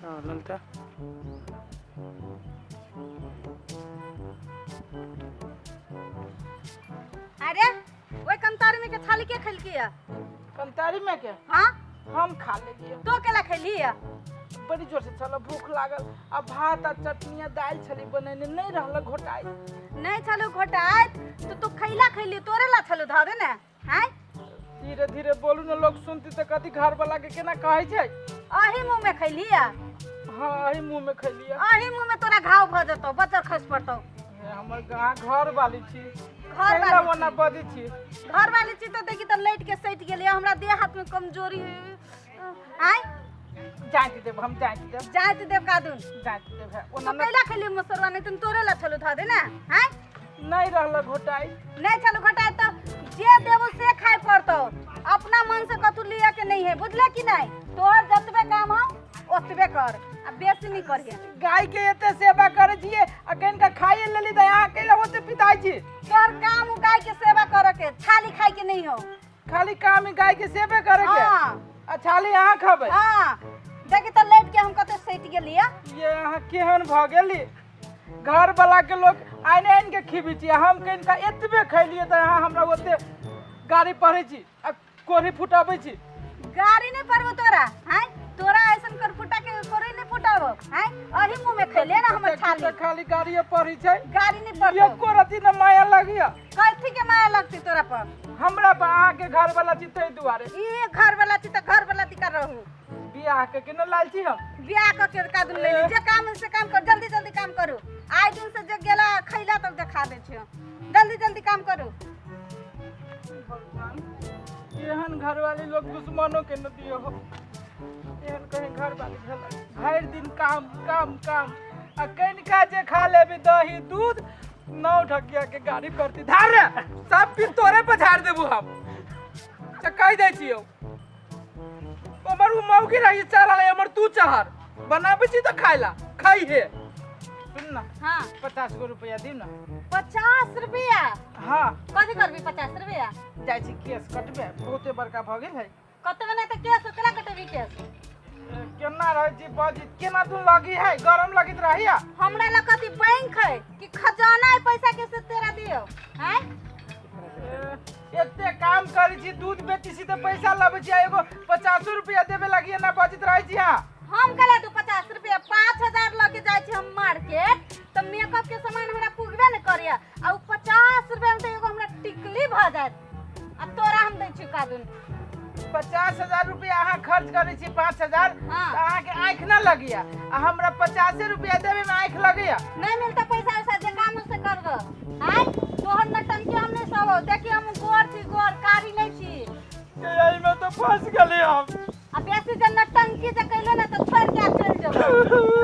हाँ ललता। अरे ओइ कंतारी में के थाली के खेलकी है? कंतारी में के? हाँ। हम खा लेलिए। तो केला खेली है? बड़ी जोर से छल भूख लागल आ भात आ चटनी आ दालि छली बनेने, नहीं रहल घोटाइ। नहीं छलो घोटाइ तो तू खैला खैली, तोरे ला छलो धरे ने। हैं? धीरे धीरे बोलू ने, लोग सुनती तऽ कथी घर वाला के केना कहै छै। अही मुंह में खैली है? हाँ, अही मुंह में खैली है। अही मुंह में तोरा घाव भ जतौ, बच्चर खसि पड़तौ। हे, हमर गाँ घर वाली छी। घर खैला वाली ओना छी। बजै छी। घर वाली छी तऽ देखी तऽ लैट के सटि गेलै, हमरा देह हाथ में कमजोरी आय। जाँच देब हम, जाँच देब। जाँच देब कादुन। जाँच देब है। तो ओना कैला खैली मसरुआ नहीं तुम तोरे ला छलो धऽ दे ना। हैं? नहीं रहल घोटाइ। नहीं छलो घोटाइ तऽ जे देबो से खाय पड़तौ, अपना मन से कतू लिया के नहीं है, बुझले कि नहीं? तोहर जतबे काम हो ओतबे कर, आ बेसी नहीं करिहे। गाय के एते सेवा करे छियै आ कनिका खाइए लेली तऽ अहाँ कैला ओते पिताइ छी? तोहर काम उ गाय के सेवा करे के, छाली खाय के नहीं हो। खाली काम ही गाय के सेवे करे के? हाँ। आ छाली अहाँ खबै? हाँ। देखी तऽ लेट के हम कते सटि गेलियै। ये अहाँ केहन भऽ गेली, घर वाला के लोग आनि आनि के खिबै छी, हम कनिका एतबे खैलियै तऽ अहाँ हमरा ओते गाड़ी पढ़ै छी आ कोढ़ी फुटाबै छी। गाड़ी नहीं पड़बो तोरा। हैं? तोरा ऐसन कर फुटा के कोरी नहीं फुटाबो। हैं? अही मुंह में खैले ना हमर छाली। तऽ खाली गाड़िए पढ़ै छै। गाड़ी नहीं पड़तो। एको रति न माया लगिया। कथी के माया लगती तोरा पर? हमरा पर अहाँके घर वाला छी ताहि दुआरे। ई घर वाला छी तऽ घर वाला दिका रहू। बियाह के केना लाल छी हम? बियाह क के कादुन ले ली। जे काम से काम कर, जल्दी जल्दी काम करू। आइ दिन से जे गेला खैला तब देखा दै छियो। जल्दी जल्दी काम करू। भगवान, एहन घरवाली लोग दुश्मनों के न दियो हो। एहन कहीं घरवाली भेल भरि दिन काम काम काम आ कनिका जे खा लेबी दही दूध नौ ढकिया के गाड़ी पड़ती। धार रे सब फिर तोरे पर झाड़ देबू हम, से कहि दै छियौ। हमर उ मौगी रही चढ़ल, हमर तू चढ़ बनाबै छी तऽ खाइ ला खाइ हे। सुन ना। हाँ। 50 गो रुपया दिउ ना। 50 रुपया? हाँ। कथी करबी 50 रुपया? जाइ छी केस कटबे, बहुते बड़का भऽ गेल है। कतबे नहि तऽ केस केना कटेबी केस? केना रहै छी बजी, केना तू लगी है, गरम लगैत रही है। हमरा लग कथी बैंक है कि खजाना है पैसा के से तेरा दियो? हैं? एते काम करै छी, दूध बेचै छी तऽ पैसा लबै छी, आ एगो 50 रुपया देबे लगी ना बजैत रहै छी अहाँ। हम कहला तू 50 रुपया 5000 लऽ के जाइ छी हम मार्केट तऽ मेकअप के सामान हमरा पुगबे ने करैया, आ उ 50 रुपया में तऽ एगो हमरा टिकली भऽ जायत, आ तोरा हम दै छी कादुन। 50,000 रुपया अहाँ खर्च करै छी, 5000। हाँ। तऽ अहाँके आँखि ना लगैया आ हमरा 50 रुपया देबे में आँखि लगैया? नहीं मिलता पैसा वैसा, जे काम से कर दो। आय तोहर नटंकी हम नहीं सहबो। देखी हम गोर छी, गोर कारी नहीं छी। एहि में तो फंस गेली हम। आ बेसी जे नटंकी जे कैले ना तऽ छोड़ के चलि जेबो।